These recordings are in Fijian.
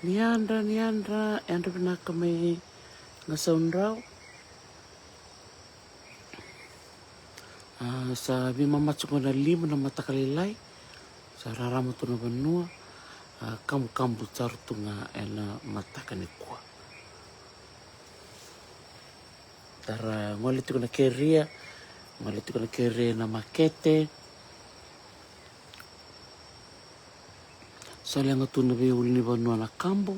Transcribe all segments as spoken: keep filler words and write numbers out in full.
Ni yadra, ni yadra, yadra vinaka mai Gasaudrau. A, sa veimama tiko na lima na mataka lailai. Sa rarama tu na vanua. A, kabukabu sara tu ga ena mataka nikua. Tara gole tiko na keria, gole tiko na keria na makete. Solega tu na veiulunivanua na kabu.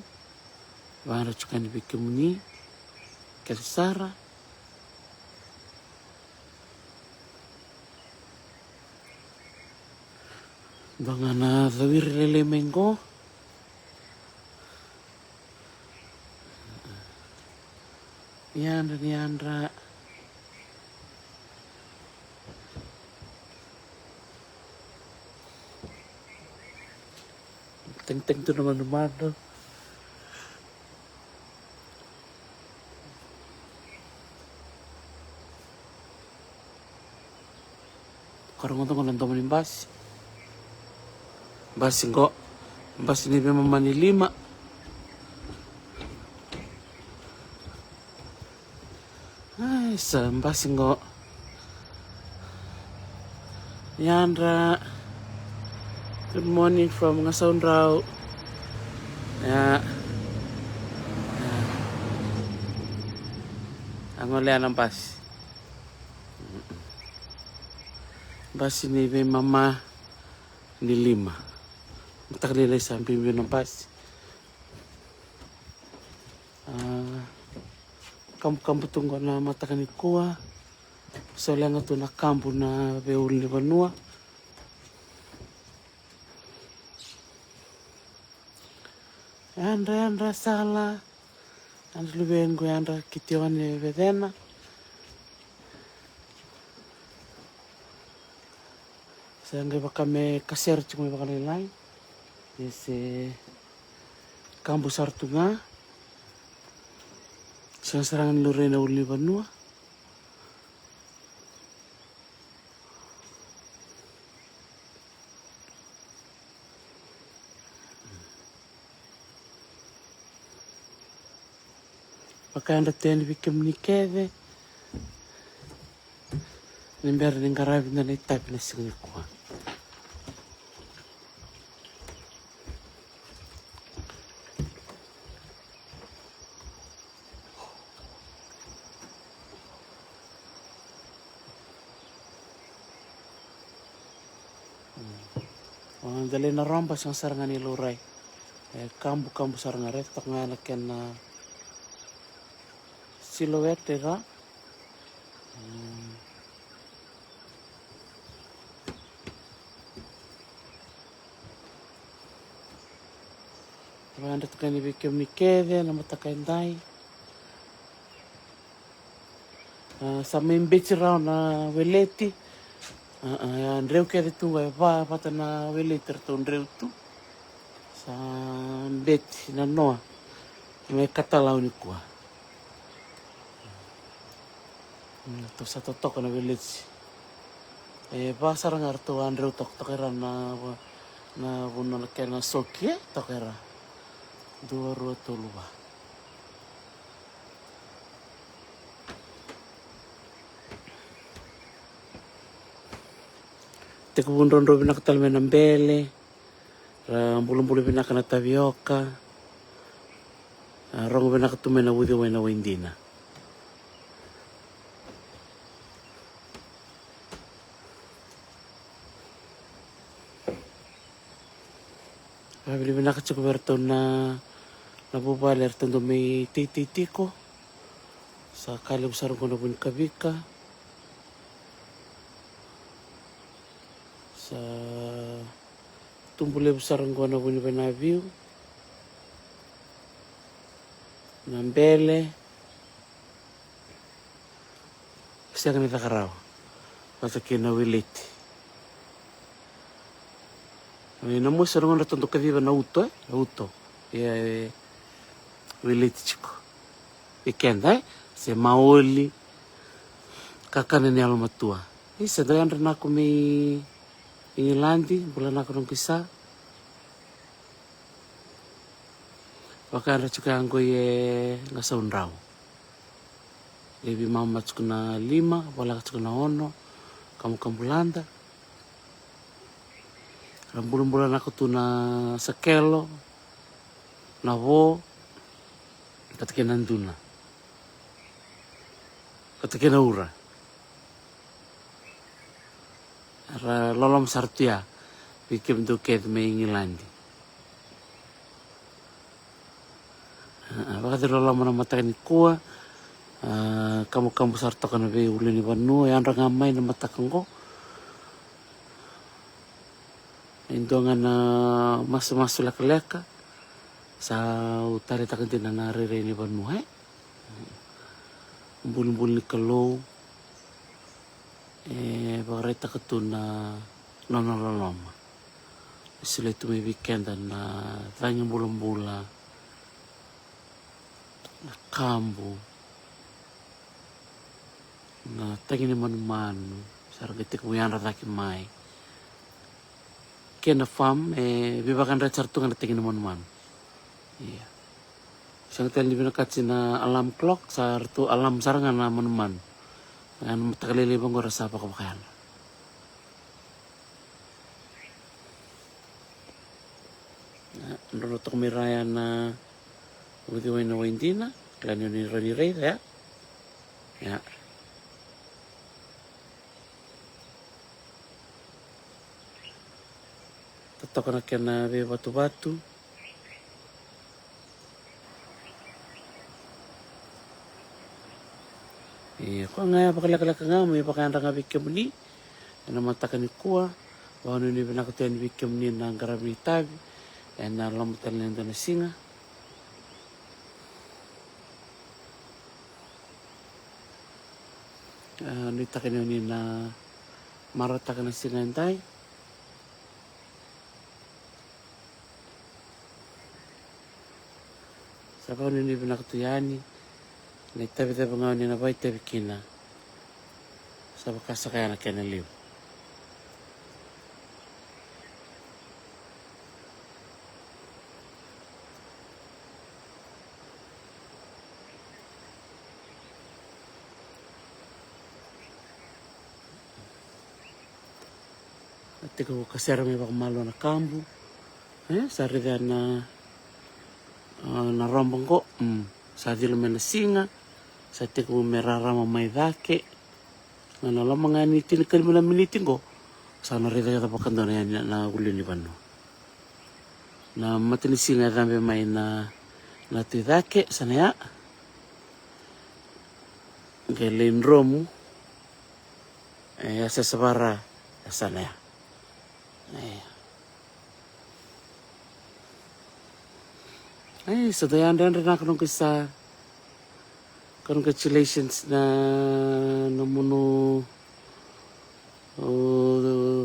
Vara tiko yani vei kemuni kece sara. Dua ga na cawiri lelei mai qo. Ni yadra, ni yadra. Tagitagi tu na madumadu. Ka rogoca qo na domo ni basi. Basi qo. Basi ni veimama ni lima. Ai, sa basi qo. Yadra. Good morning from Gasaudrau. Ya. Ya. A gole na basi. Basi ni veimama ni lima. Mataka lailai sa biubiu na basi. A, kabukabu tu qo na mataka nikua. Solega tu na kabu na veiulunivanua. Yadra, yadra sala. Yadra luvequ, yadra Kitione Vecena. Sa qai vaka me kasere tiko mai vakalailai. E se kabu sara tu ga. Sega sara ga ni laurai na ulunivanua. Vakayadrati yani vei kemuni kece. Ni bera ni qaravi na itavi na siga nikua. O na delai na roba, sega sara ga ni laurai. E kabukabu sara ga, raica toka ga na kena silhouette ra. Mm. Vakayadrati yani vei kemuni kece na mataka edai. A, sa mai beti rawa na weleti. A, a, ya dreu kece tu, e va vata na weleti ratou dreu tu. Sa beti na noa. Mai katalau nikua. Mm, ratou sa totoka na weleti. E va sara ga ratou a dreu toka, toka ira na, na vanua na kena soki, e toka ira. Dua, rua, tolu, va. Tekivu drodro vinaka tale mai na bele. Ra bulabula vinaka na tavioka. A, rogo vinaka tu mai na uciwai na waidina. Vakavinavinaka tiko vei iratou na, na vuvale eratou dau mai teitei tiko. Sa ka levu sara qo na vu ni kavika. Sa tubu levu sara qo na vu ni vainaviu. Na bele. Sega ni caka rawa vata kei na weleti. E, na mosi sa na gauna ratou dau kaciva na uto, e, na uto. Ia, e, weleti tiko. E keda, e, se maoli, kakana ni yalomatua. Isa, dau yadra nako mai Igiladi, bula nako noqu isa. Vakayadra tiko ya qo e Gasaudrau. Levi mama tiko na lima, voleka tiko na ono, kamukamu lada. Ra bulabula naka tu na sakelo, na vo, kata kei na duna. Kata kei na ura. Ra loloma sara tu ya vei kemudou kece mai Igiladi. A, vakaciri loloma na mataka nikua. A, kabukabu sara toka na veiulunivanua, yadra ga mai na mataka oqo. E dua ga na masumasu lekaleka. Sa u taleitaka dina na rairai ni vanua, e? Bulibuli ni Kalou. E vakaraitaka tu na nona loloma. E solia tu mai vei keda na cagi bulabula, na kabu, na tagi ni manumanu, sa ra qai tekivu yadra cake mai. Kei na farm, e veivakayadrati sara tu ga na tagi ni manumanu. Ia. Sega tale ni vinakati na alarm clock, sa ratou alarm sara ga na manumanu. Ga na mataka lailai vaqo ra sa vakavakayadra. Drodro toka mai ra ya na uciwai na waidina, kila ni oni rawa ni raica ya. Ya. Totoka na kena veivatuvatu. Ia, koya ga ya vakalekaleka ga mai vakayadra ga vei kemuni ena mataka nikua. Vakanuinui vinaka tu yani vei kemuni na qaravi ni itavi ena loma tale ni dua na siga. A, nuitaka ni oni na marautaka na siga edai. Sa vakanuinui vinaka tu yani. Na itavi cava ga oni na vakaitavi kina, sa vaka saka ya na kena levu. Na tekivu kasere mai vakamalua na kabu. E, sa raica na, a, na roba qo. Mm. Sa cila mai na siga. Sa tekivu me rarama mai cake. Na, na loma ga ni tinikalima na miniti qo, sa na raica yaco vakadua na, na, na ulunivanua. Na matanisiga e cabe mai na, na Tui Cake, sa na ya. Qai lai dromu. E, yasayasa vara, e, sa na ya. E. Ai, sa da yadredre na ka noqu sa. Congratulations na nomuni, o,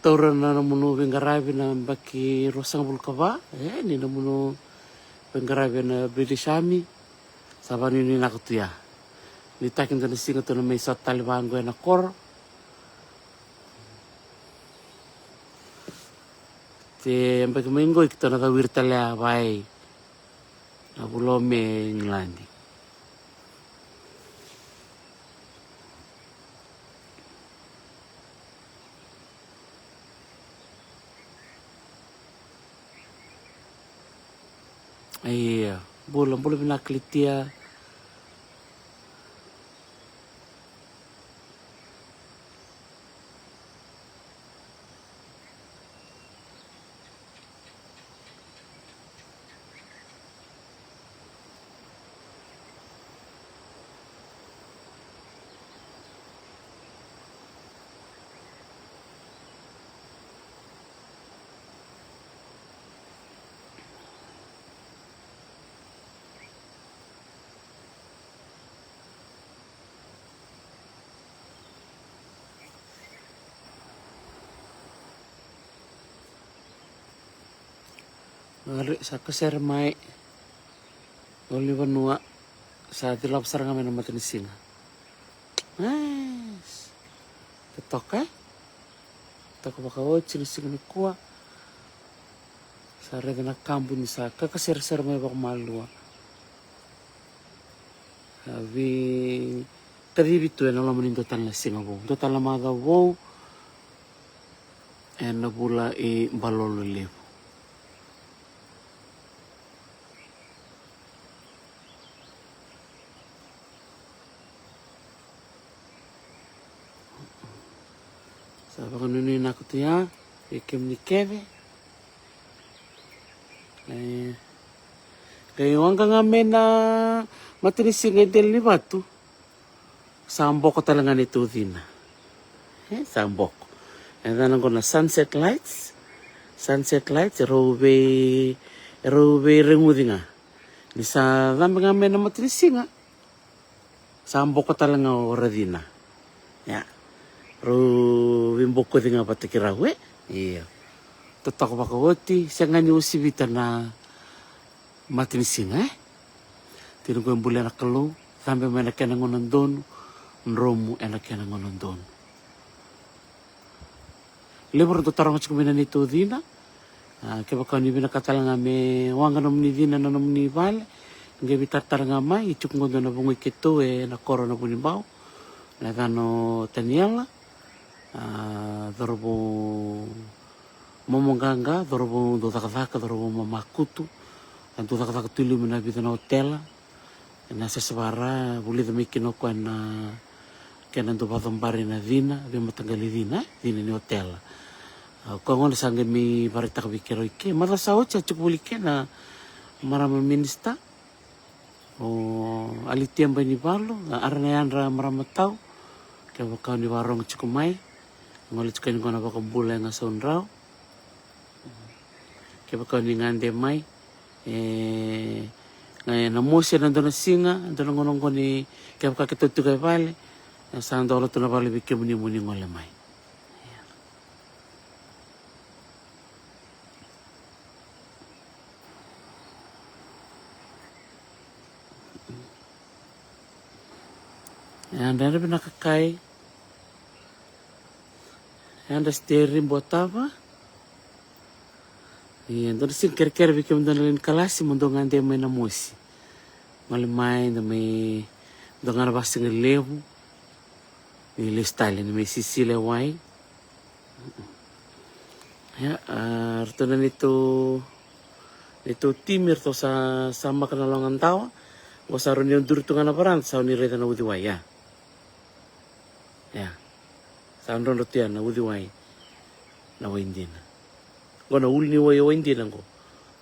taura na nomuni veiqaravi na yabaki ruasagavulu ka va, e, ni nomuni veiqaravi na British Army. Sa vakanuinui vinaka tu ya. Nuitaki dua na siga tou na mai sota tale vaqo ena koro. Te yabaki mai qo keitou na cawiri tale ya vei na Vulo me Igiladi. Ia, bula, bula vinaka Litia. Ari, sa kasere mai. Ulunivanua, sa cilava sara ga mai na matanisiga. Yes. Totoka, e? Toka vakaoti na siga nikua. Sa raica na kabu ni sa kakaseresere mai vakamalua. A veikacivi tu ena loma ni dua tale na siga vou, dua tale na macawa vou ena vula i Balolo Levu. Sa vakanuinui na kutu ya vei kemuni kece. E, qai waqa ga mai na matanisiga e Deleni Vatu. Sa boko tale ga na neitou cina. E, sa boko. E cana qo na Sunset Lights. Sunset Lights, e rau vei, e rau veireguci ga. Ni sa cabe ga mai na matanisiga, sa boko tale ga o racina. Ia, rau veibokoci ga vata kei rau, e? Io. Totoka vakaoti, sega ni uasivita na matanisiga, e? Tini qo e bula na Kalou, cabe mai na kena gauna donu, dromu ena kena gauna donu. Levu ratou taroga tiko mai na neitou cina. A, kevaka ni vinakata tale ga me waqa nomuni cina na nomuni vale, qai veitaratara ga mai, e tiko qo dua na vugoi keitou ena koro na Vunibau. Na yacana o Taniela, a, cauravou momoqaqa, cauravou dau cakacaka, cauravou mamakutu. A dau cakacaka tu e liu mai na vica na otela. Ena sesevara, vulica mai kina o koya na kena dau vakacobari na cina, veimataqali cina, cina ni otela. A, o koya gona sa qai mai vakaraitaka vei keirau i ke. Macawa sa oti a tiko voli i ke na marama minisita, o Alitia Bainivalu, a, ara na yadra marama tau. Kevaka ni vakarogo tiko mai, gole tiko yani qo na Vakabula e Gasaudrau. Kevaka ni gade mai, e, e, na mosi ena dua na siga, dua na gauna qo ni kevaka keitou tiko e vale, e, sa dola tu na vale vei kemuni moni gole mai. Ia, dredre vinaka kai. Yadra Steri Botava. Ia, dou na sega ni kerekere vei kemudou na lewe ni kalasi mo dou gade mai na mosi. Gole mai, dou mai, dou ga na vakasigalevu. Ni lesu tale, ni mai sisila e wai. Ia, a, ratou na neitou, neitou timi, ratou sa, sa maka na loga dawa. Qo sa rau ni duri tu ga na varada, sa ni raica na uciwai, ia. Ia. Sa drodro tu ya na uciwai. Na wai dina. Qo na ulu ni wai, wai dina qo.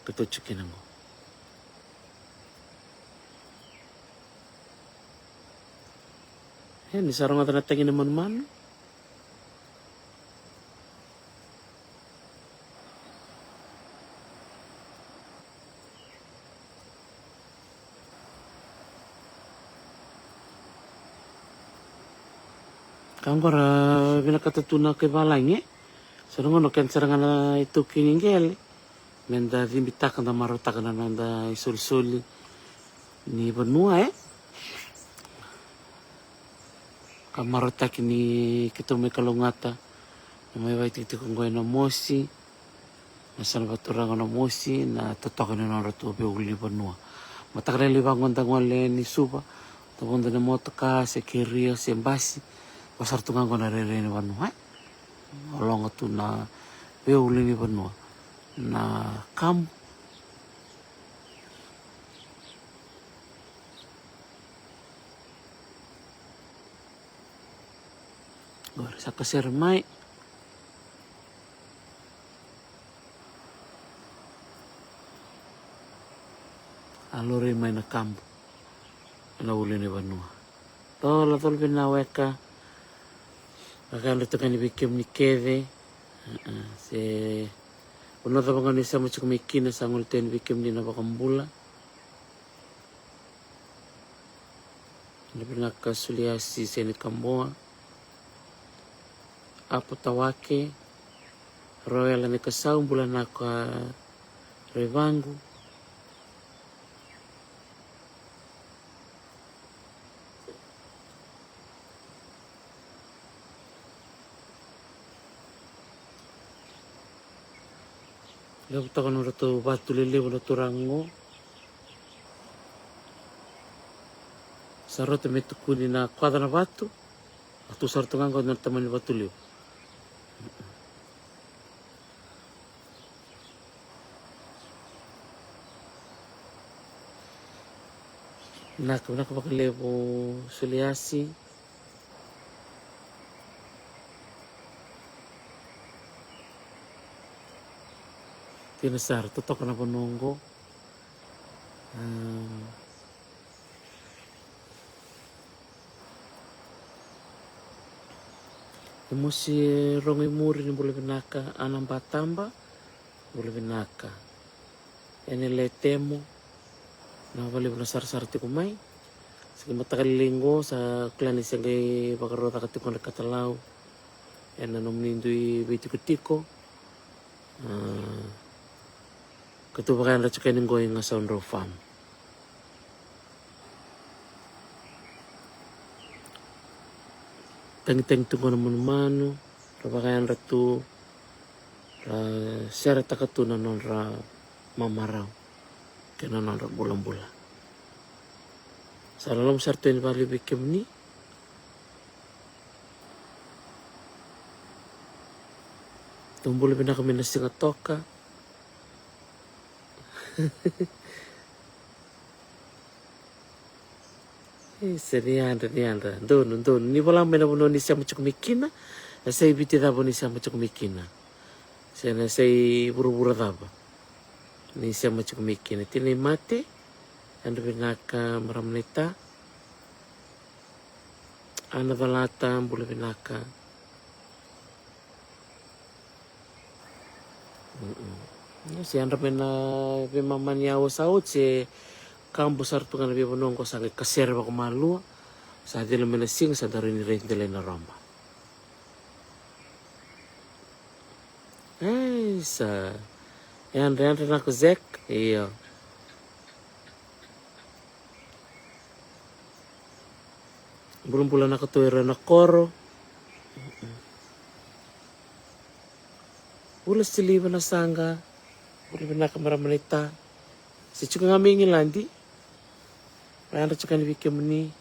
Ka tocu kina qo. E, ni sa rogoca na tagi na manumanu. Ka qo ra vinakata tu na kai valagi, e. Sa na gauna keda sara ga na itaukei ni qele. Meda cibitaka, da marautaka na noda isolisoli ni vanua, e. Ka marautaki ni keitou mai kalougata na mai vakaitikotiko oqo ena mosi. Na yasana vakaturaga na mosi, na totoka ni nodratou veiulunivanua. Mataka lailai vaqo da gole ni Suva, da vodo na motoka se keria se basi. Qo sara tu ga qo na rairai ni vanua, e. Ologa tu na veiulunivanua. Na kamu. Qori sa kasere mai. A lori mai na kabu. Na ulunivanua. Tola, tola vei na weka. Vakayadra toka yani vei kemuni kece. Se vanua cava ga ni sema tiko mai kina, sa gole tu yani vei kemuni na vakabula. Na vinaka Suliasi Senikaboa, Apo Tawake, Roela Nikasau, Bula Naka Revaqu. Levu toka na nodratou vatu lelevu na turaga qo. Sa rauta me tukuni na kwaca na vatu. A tu sara tu ga qo na tamani vatu levu. Vinaka, vinaka vakalevu Suliasi. Dina sara, totoka na vanua qo. Ah. E mosi rogo i muri ni bula vinaka, Ana Bataba, bula vinaka. Ene le temo, na valevu na sarasara tiko mai. Sa qai mataka lailai qo, sa kila ni se qai vakarau caka tiko na katalau. Ena nomuni dui veitikotiko. Ah, ka tu vakayadra tiko yani qo i Gasau Drau Farm. Tagitagi tu qo na manumanu, ra vakayadra tu, ra seretaka tu na nodra mamarau kei na nodra bulabula. Sa loloma sara tu yani vakalevu vei kemuni. Dou bula vinaka mai na siga toka. E, se ni yadra, ni yadra. Donu, donu. Ni vola mai na vanua ni sema tiko mai kina. E sa i Viti cava ni sema tiko mai kina. Se na sa i vuravura cava ni sema tiko mai kina. Tinai mate. Yadra vinaka, marama naita. Ana Calata, bula vinaka. Mm-mm. Se yadra mai na veimama ni aua sa oti, se kabo sara tu ga na veivanua qo, sa qai kasere vakamalua. Sa cila mai na siga, sa daru ni rai delai na roba. Ai, sa yadra, yadra na ko Zek, io. Bulabula na katou ira na koro. Vula Siliva na saqa. Bula vinaka, marama naita. Se tiko ga mai Igiladi. Ra yadra tiko yani vei kemuni.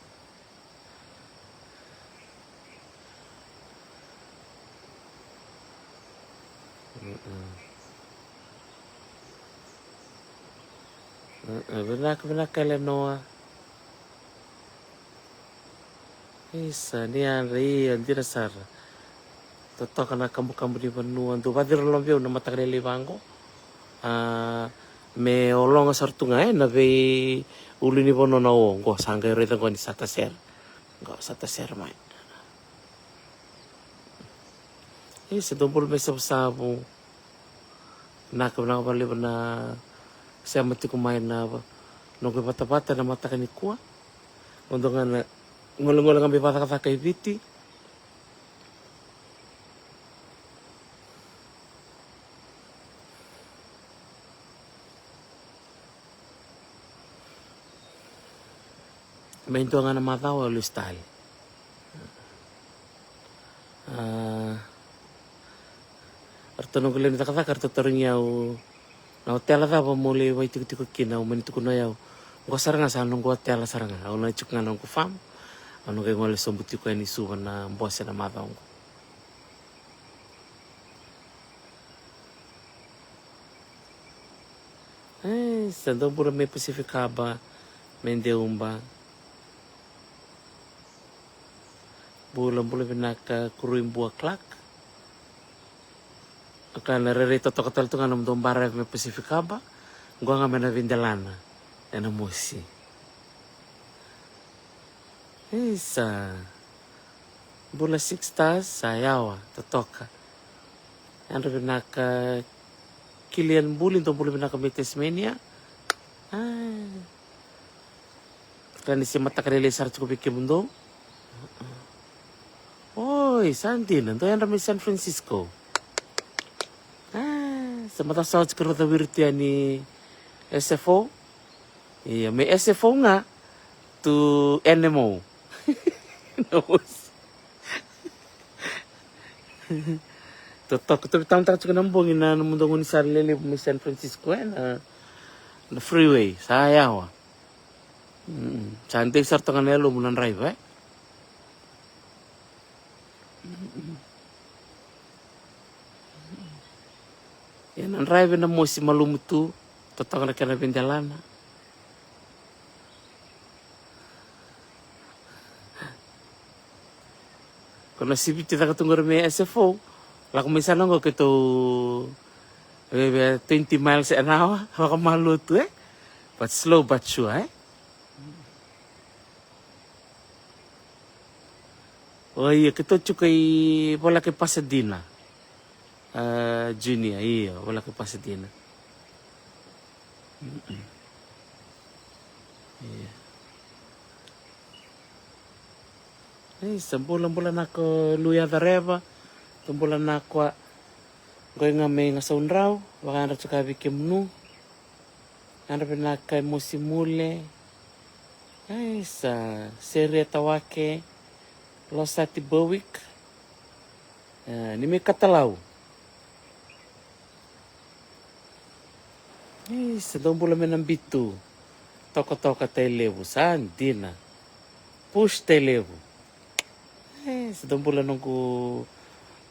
Mm-mm. Mm-mm. Vinaka, vinaka Elenoa. Isa, ni yadra, io, dina sara. Totoka na kabukabu ni vanua, dou vacira loma vei au na mataka lailai vaqo. A, me ologa sara tu ga, e, na veiulunivanua na o, qo sa qai raica qo ni sa tasere. Qo sa tasere mai. Isa, dou bula mai Savusavu. Vinaka, vinaka vakalevu na sema tiko mai na va-, noqu ivatavata na mataka nikua. Qo dua ga na golegole ga mai vakacakacaka i Viti. Mai dua ga na macawa au lesu tale. A, ratou noqu lewe ni cakacaka ratou tarogi au na otela cava mo lai vakaitikotiko kina, au mani tukuna o yau, qo sara ga sa noqu otela sara ga, au na tiko ga na noqu farm. Au na qai gole sobu tiko yani Suva na bose na macawa qo. E, sa dou bula mai Pacific Harbour, mai Deuba. Bula, bula vinaka Kurui Bua Clark. Ka na rairai totoka tale tu ga na nomudou baravi mai Pacific Harbour. Qo ga mai na veidelana ena mosi. Isa. Bula Six Stars, sa yawa, totoka. Yadra vinaka Kilian Buli, dou bula vinaka mai Tasmania. A. Ka ni se mataka lailai sara tiko vei kemudou. Oi, sa dina, dou yadra mai San Francisco. A, sa macawa sa oti keirau cawiri tu yani S F O. Ia, mai S F O ga to N M O. Na mosi. Totoka, tou veitalanoataka tiko na bogi na nomudou gaunisala lelevu mai San Francisco, e, na, na freeway sa yawa. Mm, sa dei sara toka na yalomu na draiva, e. Ia na draiva na mosi malumu tu, totoka na kena veidelana. Ko na siviti caka tu qori me S F O. Lako mai sana qo keitou vevea twenty miles an hour, vakamalua tu, e. But slow but sure, e. O ia, keitou tiko i voleka i Pasadena. A, Junior, io, voleka i Pasadena. Mm-mm. Io. Ei, sa bula, bula na ko Luya Careva. Tou bula na koa. Qoi ga mai Gasaudrau, vakayadra tiko vei kemunu. Yadra vinaka e Mosi Mule. Ei, sa Seria Tawake. Losati Bowick. E, ni mai Katalau. Ei, sa dou bula mai na bitu. Tokatoka tai levu, sa dina. Push tai levu. Ei, sa dou bula noqu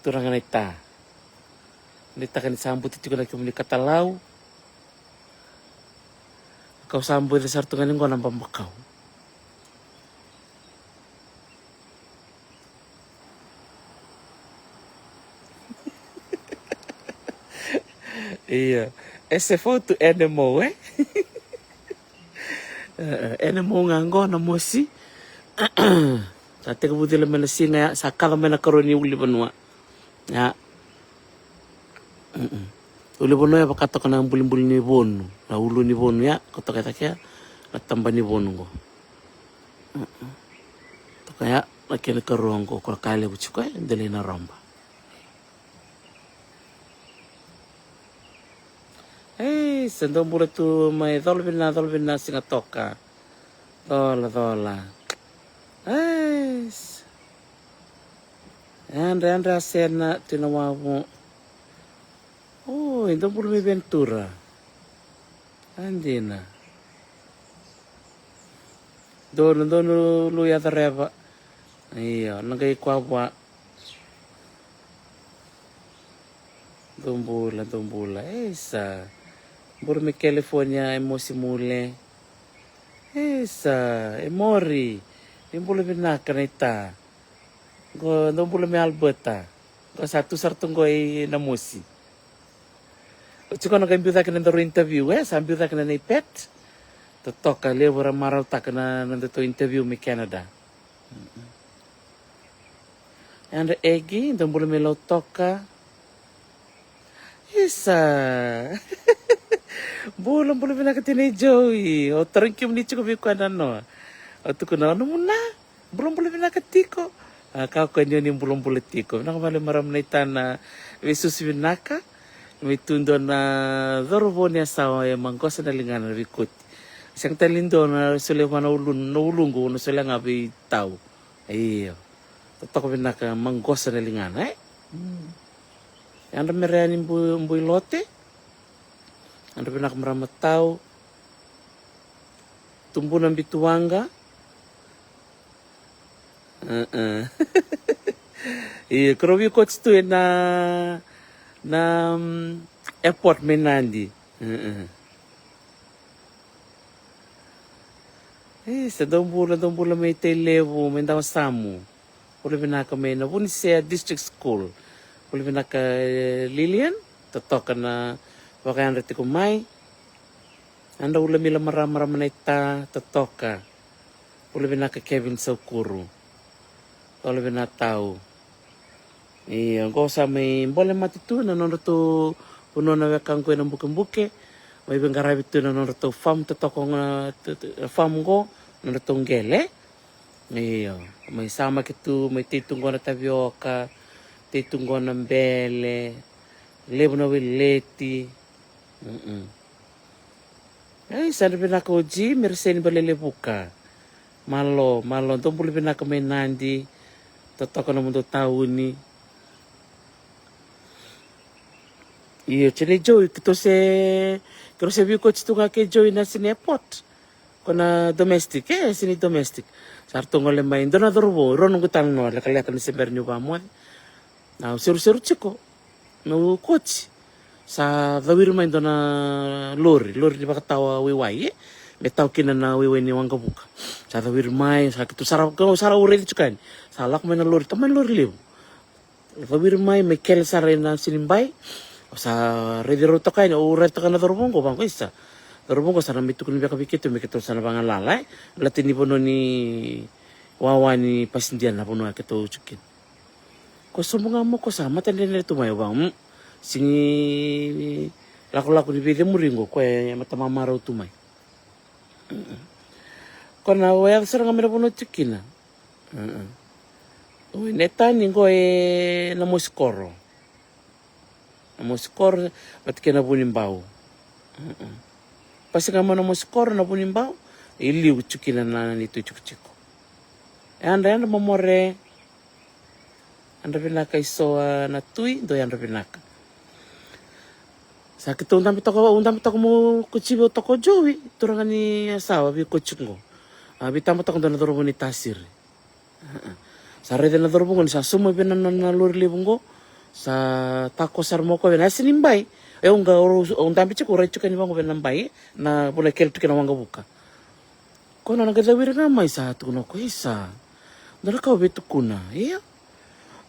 turaga na ita. Ni taka ni sa buti tiko na kemuni Katalau. Kau sa buti sara tu ga ni qo na babakau. Ia, S F O to N M O, e? E, e, N M O ga qo na mosi. Sa tekivu cila mai na siga ya, sa kaca mai na karua ni ulunivanua. Ya. Mm-mm. Ulunivanua ya vaka toka na bulibuli ni vonu, na ulu ni vonu ya, ko toka i cake ya, na taba ni vonu qo. Mm-mm. Toka ya, na kena karua qo, ko na ka levu tiko, e, delai na roba. Ei, sa dou bula tu mai Colovina, Colovina, Sigatoka. Cola, cola. Ei, s-, yadra, yadra, Sena, Tui Nawavu. Oi, dou bula mai Ventura. A dina. Donu, donu, Luya Careva. Io, na qai koya vua. Dou bula, dou bula. Ei, sa. Bula mai California, e Mosi Mule. Ei, sa. E Mori. Ni bula vinaka na ita. Qo, dou bula mai Alberta. Qo sa tu sara tu qo i na mosi. O tiko na qai biu cake na daru interview, e? Sa biu cake na nei pet. Totoka, levu ra marautaka na, na datou interview mai Canada. Mm-mm. Yadra Egi, dou bula mai Lautoka. Isa. Bula, bula vinaka tinai Joey. O tarogi kemuni tiko vei koya na noa. O tukuna o nomu na. Bulabula vinaka tiko. A, ka koya ni o ni bulabula tiko. Vinaka vale marama na itana veisusu vinaka. Me tu dua na cauravou ni yasawa e maqosa na ligana na veikoti. Sega tale ni dua na solia vua na ulu, na uluqu, na solia ga vei tau. Io. Totoka vinaka maqosa na ligana, e? Mm. Yadra Mereani Bu-, Builote. Yadra vinaka marama tau. Tubuna Bituwaqa. Uh-uh. Io, ko rau via koti tu ena, na, mm, airport mai Nadi. Uh-uh. E, sa dou bula, dou bula mai Tailevu, mai Dawasamu. Bula vinaka mai na Vunisea District School. Bula vinaka, e, Lilian, totoka na vakayadra tiko mai. Yadra Ula Mila marama, marama na ita, totoka. Bula vinaka Kevin Saukuru. Bula vinaka tau. Io, qo sa mai bole mate tu na nodratou vanua na wekaqu ena Bukebuke. Mai veiqaravi tu na nodratou farm totoka ga, tu, tu, farm qo, nodratou qele. Io, mai samaki tu, mai tei tu qo na tavioka, tei tu qo na bele, levu na weleti. Mm-mm. Ai, sa dra vinaka o Ji, me ra seni bale levuka. Malo, malo, dou bula vinaka mai Nadi, totoka na nomudou tauni. Io, tini Joey, keitou se, keitou se veikoti tu ga kei Joey na sini airport. Ko na domestic, e, sini domestic. Sa ratou gole mai, dua na cauravou, rau noqu talanoa, lekaleka ni se bera niu vakamoce. Au seruseru tiko, meu koti. Sa cawiri mai dua na lori, lori ni vakatawa waiwai, e. Me tawa kina na waiwai ni waqavuka. Sa cawiri mai, sa keitou sara, keitou sara au raici tiko yani. Sa lako mai na lori, tamani lori levu. Cawiri mai, mai kele sara ena sini bai. Au sa raici rau toka yani, au raici toka na cauravou qo, vaqo isa. Cauravou qo sa na mai tukuni beka vei keitou, me keitou sa na vagalala, e. Baleta ni vanua ni wawa ni pasidia na vanua keitou tiko kina. Ko sobu ga mo ko sa matadredre tu mai, au vaqo, mm. Sigi lakolako ni veicemuri qo, ko e matamamarau tu mai. Mm-mm. Ko na, au yaco sara ga mai na vanua tiko kina. Mm-mm. Oi, na tani qo e na Mosikoro. Na Mosikoro, vata kei na Vunibau. Mm-mm. Pasi ga mai na Mosikoro, na Vunibau, e liu tiko kina na neitou itikotiko. Yadra, yadra mo more. Yadra vinaka i so, a, na tui, dou yadra vinaka. Sa keitou dabe toka, au dabe toka meu koti vei au toka o Joey, turaga ni Yasawa, veikoti qo. A, veitaba toka dua na cauravou ni Tasiri. Sa raica na cauravou qo ni sa sauma vei na, na, na lori levu qo. Sa takoso sara mo koya vei na yasa ni bai. E, au qai, au, au dabe tiko, au rai tiko yani vaqo vei na bai, na vanua e kele tu kina waqavuka. Ko na qai cawiri ga mai sa tukuna o koya, isa, dua na ka au via tukuna, ia.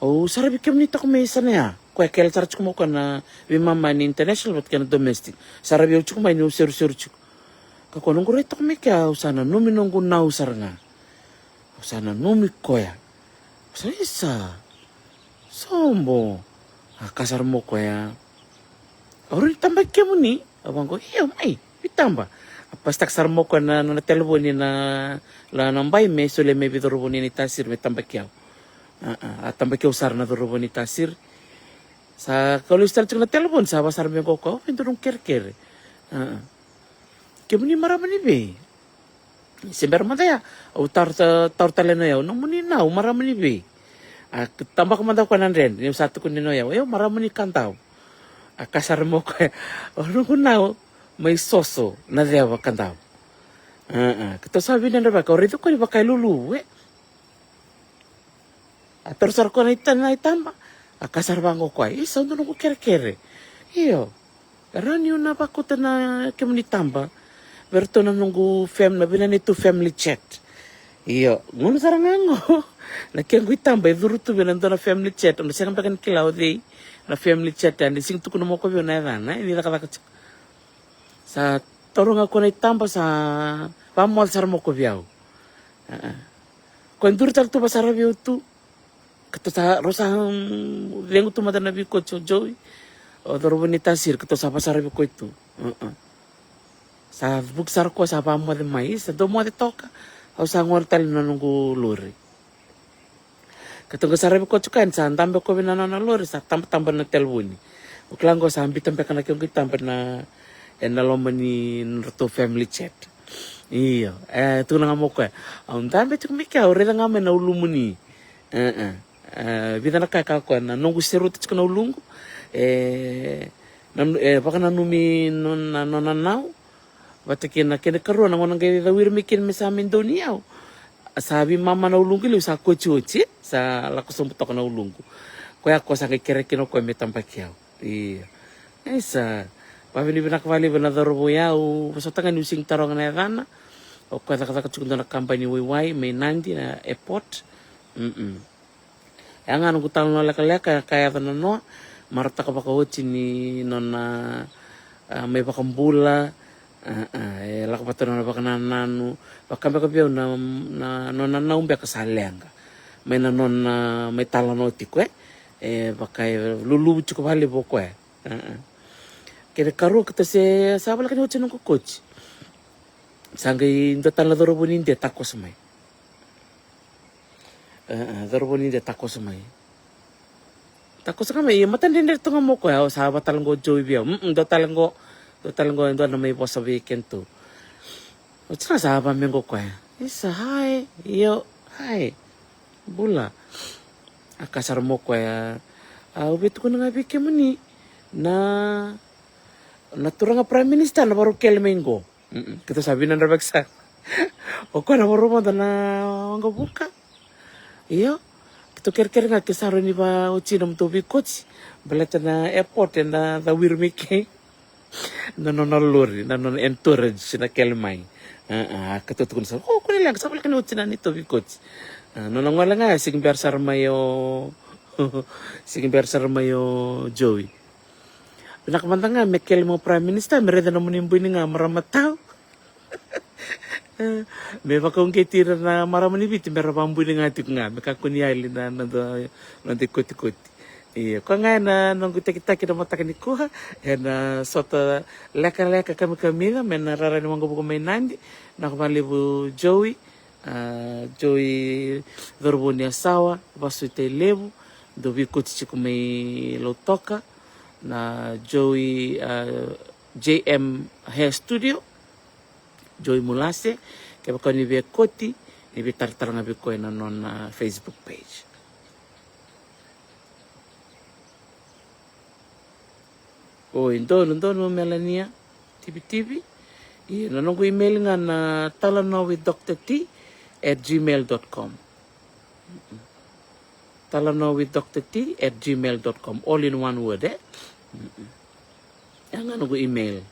Au saravi kemuni toka mai yasana ya. Koya e kele sara tiko mai o koya na veimama ni international vata kei na domestic. Saravi au tiko mai niu seruseru tiko. Ka ko noqu rai toka mai kea, au sa nanumi noqu nau sara ga. Au sa nanumi koya. Au sa, isa, sobo. A kaya sara mai o koya, au rawa ni tabaki kemuni? Au vaqo, io, mai, veitaba. A pasitaka sara mai o koya na, na, na telefoni na, na, na bai me solia mai vei cauravou ni Tasiri me tabaki au. A, a, a tabaki au sara na cauravou ni Tasiri. Sa kau lesu tale tiko na telefoni, sa vaka sara mai qo o koya, o, vei dua noqu kerekere. A, a. Kemuni marama ni vei? Se bera mada ya, au taura, taura tale na yau, nomuni nau, marama ni vei? A tabaka mada o koya na dredre, niu sa tukuni na yau, e, au marama ni Kadavu. A kaya sara mai o koya, o noqu nau mai Soso, Naceva, Kadavu. A, a, keitou sa vinadra vaka, au raici koya ni vaka e luluvu, e. A taura sara o koya na ita-, na itaba. A kaya sara vaqo o koya, isa, au dua noqu kerekere. Io. Rawa niu na vakauta na kemuni taba vei iratou na noqu fam-, na vei na neitou family chat. Io, gauna sara ga qo na kequ itaba e curu tu vei na dua na family chat, au na sega beka ni kila o cei na family chat, a ni sega ni tukuna mai o koya vei au na yacana, e, ni cakacaka tiko. Sa taura ga o koya na itaba, sa vakamoce sara mai o koya vei au. A, a. Koya e duri tale tu vakasara vei au tu. Keitou sa, rau sa, mm, cegu tu mada na veikoti o Joey, o cauravou ni Tasiri, keitou sa vakasara vei koya tu. A, a. Sa vuki sara o koya, sa vakamoce mai, sa dou moce toka. Au sa gole tale na noqu lori. Keitou qai sara vei koya tiko yani, sa dabe o koya vei na nona lori, sa tabataba na telefoni. O kila qo sa biuta beka na kequ itaba na, ena loma ni nodratou family chat. Io, e, tukuna ga mai o koya, au dabe tiko mai kea, au raica ga mai na ulumuni. E, e. E, vica na ka e kaya o koya, na noqu serauta tiko na uluqu. E, na, e vakananumi nona, nona nau. Vata kei na kena ikarua, na gauna qai cawiri mai kina me sa mai dauniyau, sa veimama na uluqu, liu sa kotioti, sa lako sobu toka na uluqu. Koya o koya sa qai kerea kina o koya me tabaki au. Io. Isa, vakavinavinaka vakalevu na cauravou ya, au vosota ga niu sega ni taroga na yacana. O koya cakacaka tiko dua na kabani waiwai mai Nadi na airport. Mm-mm. E a ga noqu talanoa lekaleka, e ka yaco na noa, marautaka vakaoti ni nona, a, mai vakabula, a, a, e lako vata nona vakanananu, vaka beka vei au na, na nona nau beka sa leqa. Mai na nona, mai talanoa tiko, e, e vaka e luluvu tiko vakalevu o koya. A, a. Kena ikarua keitou se sa voleka ni oti noqu koti. Sa qai dua tale na cauravou ni Idia takoso mai. A, a, cauravou ni Idia takoso mai. Takoso ga mai, ia matadredre tu ga mai o koya, au sa vaka tale qo o Joey vei au. Mm, dua tale qo, dua tale qo, e dua na mai vosa vei kedatou. Oti ga sa vaka mai qo o koya. Isa, hi, io, hi. Bula. A kaya sara mai o koya, a, au via tukuna ga vei kemuni. Na na turaga Prime Minister na varau kele mai qo. Mm-mm. Keitou sa vinadravaki sara. O koya na varau vodo na waqavuka. Io. Keitou kerekere ga ke sa rawa ni vaotia na mutou veikoti. Baleta na airport eda cawiri mai kei. Na nona lori, na nona entourage na kele mai. A, a, keitou tukuna sara, o, kua ni leqa, sa voleka ni oti na neitou veikoti. A, nona gole ga, sigi bera sara mai o, sigi bera sara mai o Joey. Vinaka mada ga me kele mai o Prime Minister, me raica nomuni bui ni ga marama tau. Me vakauqeti ira na marama ni Viti me ra vabui ni ga tiko ga, me kakua ni yali na noda, noda ikotikoti. Ia, koya ga ena noqu takitaki na mataka nikua, ena sota lekaleka kamikamica mai na rara ni waqavuka mai Nadi, na vakalevu Joey, a, Joey Corovou ni Yasawa, Vasuitailevu, dou veikoti tiko mai Lautoka, na Joey, a, J M Hair Studio, Joey Mulase, kevaka ni veikoti, ni veitaratara ga vei koya ena nona Facebook page. Oi, donu, donu Melania, Tivitivi. Ia, na noqu email ga na talanoa with Doctor T at gmail dot com. Talanoa with Doctor T at gmail dot com. All in one word, e? Mm-mm. Ya ga noqu email.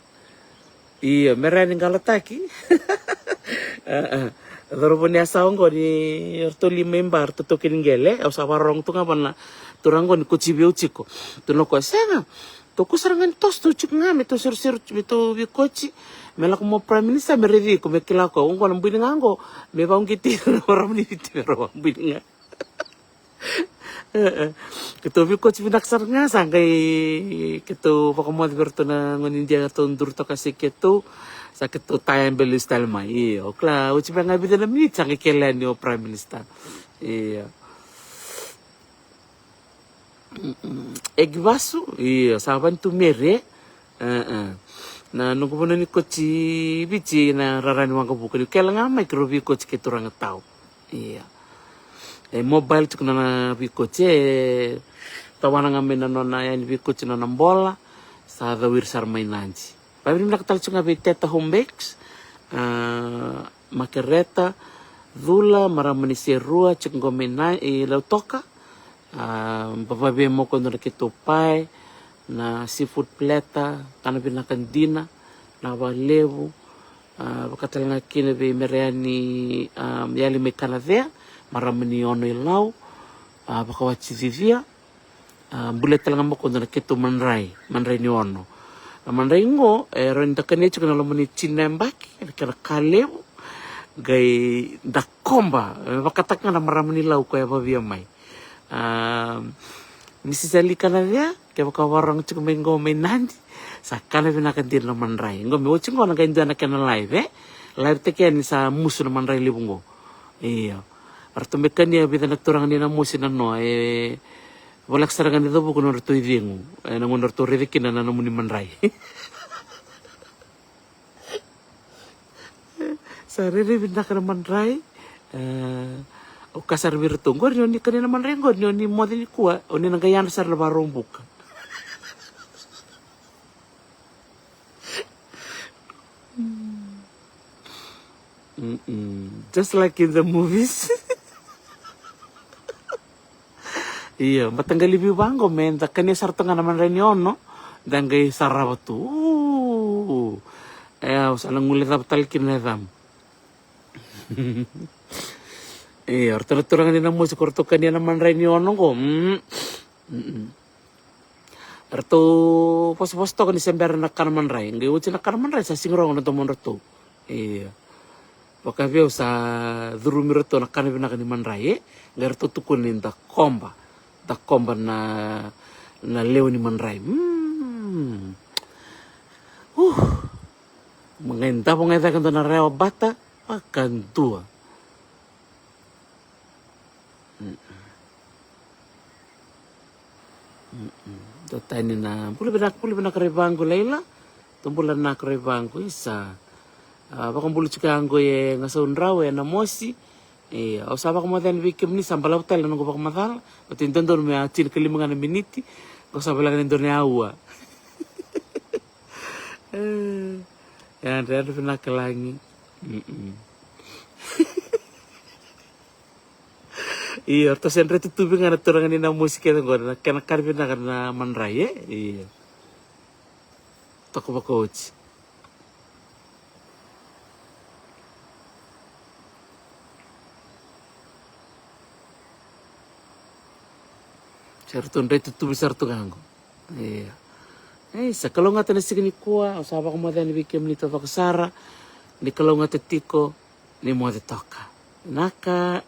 Io, me rawa ni qalataki. A, a. Corovou ni Yasawa qo ni ratou lima i Ba, ratou taukei ni qele. Au sa vakarorogo tu ga vua na turaga qo ni kotivi au tiko. Tukuna o koya, sega. Tou kua sara ga ni toso, tou tiko ga, me tou seruseri, me tou veikoti. Me lako mai o Prime Minister, me raici iko, me kila o koya. O qo na bui ni ga qo, me vakauqeti ira na marama ni Viti me ra vabui ni ga. E, e. Keitou veikoti vinaka sara ga, sa qai keitou vakamoce vei iratou na gone Idia, ratou duru toka se keitou. Sa keitou taya bele lesu tale mai. Io, o kila, oti mai ga vica na miniti, sa qai kele yani o Prime Minister. Io. Mm-mm. Egi vasu, io, sa vani tu mere. E, e. Na noqu vanua ni koti Viti na rara ni waqavuka, ni kele ga mai keirau veikoti kei turaga tau. Ia. E mobile tiko na nona veikoti, e tawana ga mai na nona yani veikoti na nona bola, sa cawiri sara mai Nadi. Vakavinavinaka tale tiko ga vei Teta Home Bakes, a, Makereta Cula, marama ni Serua, tiko qo mai na i Lautoka. A, vavia mai o koya dua na keitou pae, na seafood platter, kana vinaka dina, na vakalevu. A, vaka tale ga kina vei Mereani, a, Yali mai Kanacea, marama ni Ono i Lau, a, vakawati Cicia. A, bulia tale ga mai o koya dua na keitou madrai, madrai ni Ono. Na madrai qo, e rawa ni da kania tiko ena loma ni tini na yabaki, ena kena ka levu, qai da koba, e vakataka ga na marama ni Lau koya e vavia mai. A, ni sisali Kanacea, kevaka o vakarogo tiko mai qo mai Nadi, sa kana vinaka dina na madrai. Qo me oti qo na qai dua na kena live, e? Live-taki yani sa musu na madrai levu qo. Io. Ratou me kania vica na turaga ni Namosi na noa, e voleka sara ga ni cavuka nodratou icegu. E na gauna ratou raica kina na nomuni madrai. Sa rairai vinaka na madrai. E, au kaya sara vei iratou, qori ni o ni kania na madrai qori, ni o ni moce nikua, o ni na qai yadra sara na Vakaraubuka. Mm-mm. Just like in the movies. Io, mataqali veiva qo me da kania sara toka ga na madrai ni Ono, da qai sarava tu. Uu. E, au sa na guilecava tale kina na yacamu. Io, ratou na turaga ni Namosi ko ratou kania na madrai ni Ono qo. Mm. Mm-mm. Ratou vosavosa toka ni se bera na kana madrai. Qai oti na kana madrai, sa sega ni rogo na domodratou. Io. Vaka vei au sa curumi iratou na kana vinaka ni madrai, e? Qai ratou tukuna ni da koba. Da koba na, na lewe ni madrai. Mm. Uh. Ma qai davo ga e cake dua na rewa bata, vakadua. Mm-mm. Mm-mm. Dua tani na bula vinaka, bula vinaka Raivaqu Laila. Tou bula vinaka Raivaqu, isa. A, vakabula tiko qo e Gasaudrau e Namosi. E, au sa vakamoce yani vei kemuni, sa balavu tale na noqu vakamacala. Oti dodonu me a tinikalima ga na miniti. Qo sa voleka ni dua na aua. Yadra, yadra vinaka Lagi. Mm-mm. Io, ratou sa dre tutuvi ga na turaga ni na mosi kece qori, na kena kari vinaka na madrai, e? Io. Toka vakaoti. Sa ratou dre tutuvi sara tu ga qo. Ia. Ei, sa kalougata na siga nikua, au sa vakamoce yani vei kemuni taucoko sara. Ni kalougata tiko, ni moce toka. Vinaka.